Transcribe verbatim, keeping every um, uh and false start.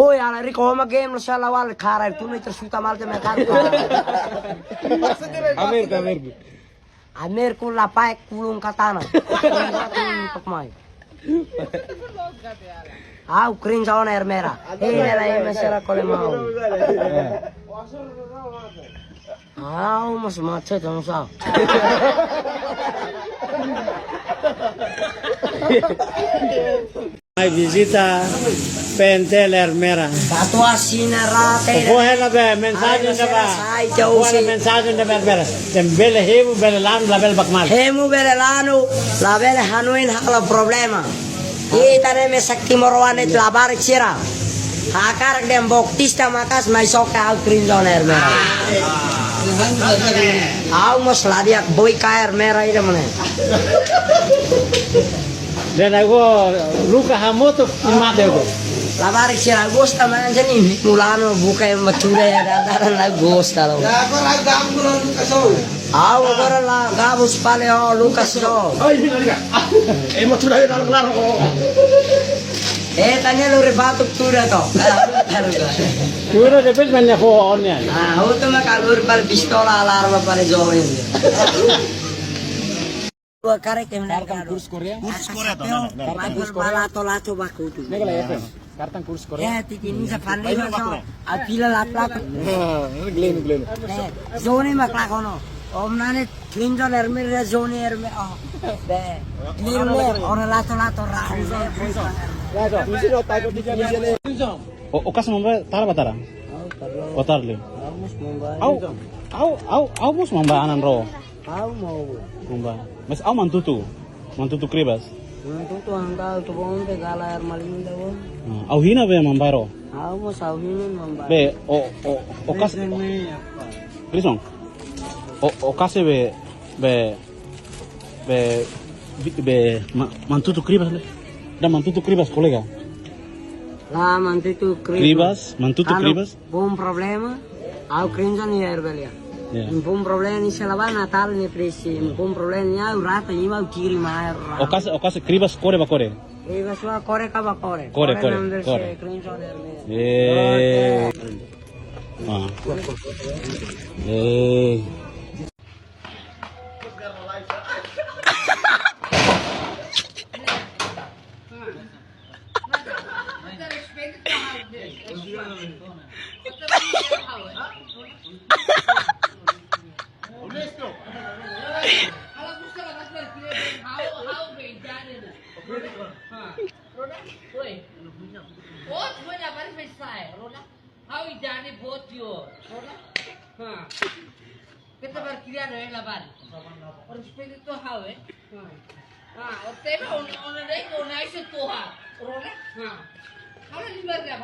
Oi, ala riko homa game lo sala wal kara, tu no tersuta mal te merkado. Amer, amer. Amer ku lapai kulung katana. Tok mai. Au krin sa ona ermera. Hei, ela ema sera kole mau. Au mas macet dong sa. Mai vizita P N T L ermera. Batu asina rate. Fó hela be mensajen ida ba. Fó hela mensajen ida ba ermera. Ema bele hemu, bele lanu, labele bá kmal. Hemu bele lanu, labele hanoin halo problema. Ita ne'e mesak timoroan ne'e labarik sira. Hakarak dehan boktista maka'as mai soke au krin sa ona ermera. Au mós la di'ak boi ka ermera ida mane. Dan aku luka hamutuk i mate aku. Labarik sira gosta mana jadi mulano buka yang matura ya dan la gosta lo. Au agora la gabus pale o Lucas do. Ai, mina liga. Ema tuda ya dalam kelar. Eh, tanya lo rebatu tuda to. Tuda depois mana fó onya. Ah, hotu mak kalur pal pistola alarma pale joven. Dua kare ke mana. Kartang kurs Korea. Kurs Korea to, nah, nah, nah. Bagus balato lato bakutu. Ne'e kala F M. Kartang kurs Korea. Eh, tiki ni sa pandai maso. Apila laplak. Nah, ini Glenn, Glenn. Eh, Zoni mak lakono. Om nane Clinton ermera Zoni ermera. Oh. Be. Clinton, orang lato-lato rahu. Lato. Mesti lo takut di sini. O, o kas mamba tara ba tara? Au, tara. O tara le. Au, mamba. Au, au, au, au mós mamba anan ro. Au mau. Mamba. Mas au mantutu. Mantutu kribas. Mantutu angka tu bonte gala air malinda bo. Hmm, au hina be mambairo. Au mós au hina mambairo. Be, o, o, o kas. Listen me, apa? Listen. O, o kase be, be, be, be, ma-, mantutu kribas le. Da mantutu kribas, kolega. La mantutu kribas. Kribas, mantutu kribas. Bom problema. Au krin sa ona ermera. Ya. Bom problema ni sela ba Natal ni presi. Bom problema ni au rata ni mau kiri mai. O kase, o kase kribas kore ba kore. Kribas wa kore ka ba kore. Kore, kore, kore. Krin sa ona ermera. Eh. Ah. Eh. Ha'u idade boot yo. Rona. Ha. Keta bar kria no ela bar. Respeita tu ha'u, eh. Ha. Ha, o tema on, on dai ko nai se toha. Rona. Ha. Hala limar dia.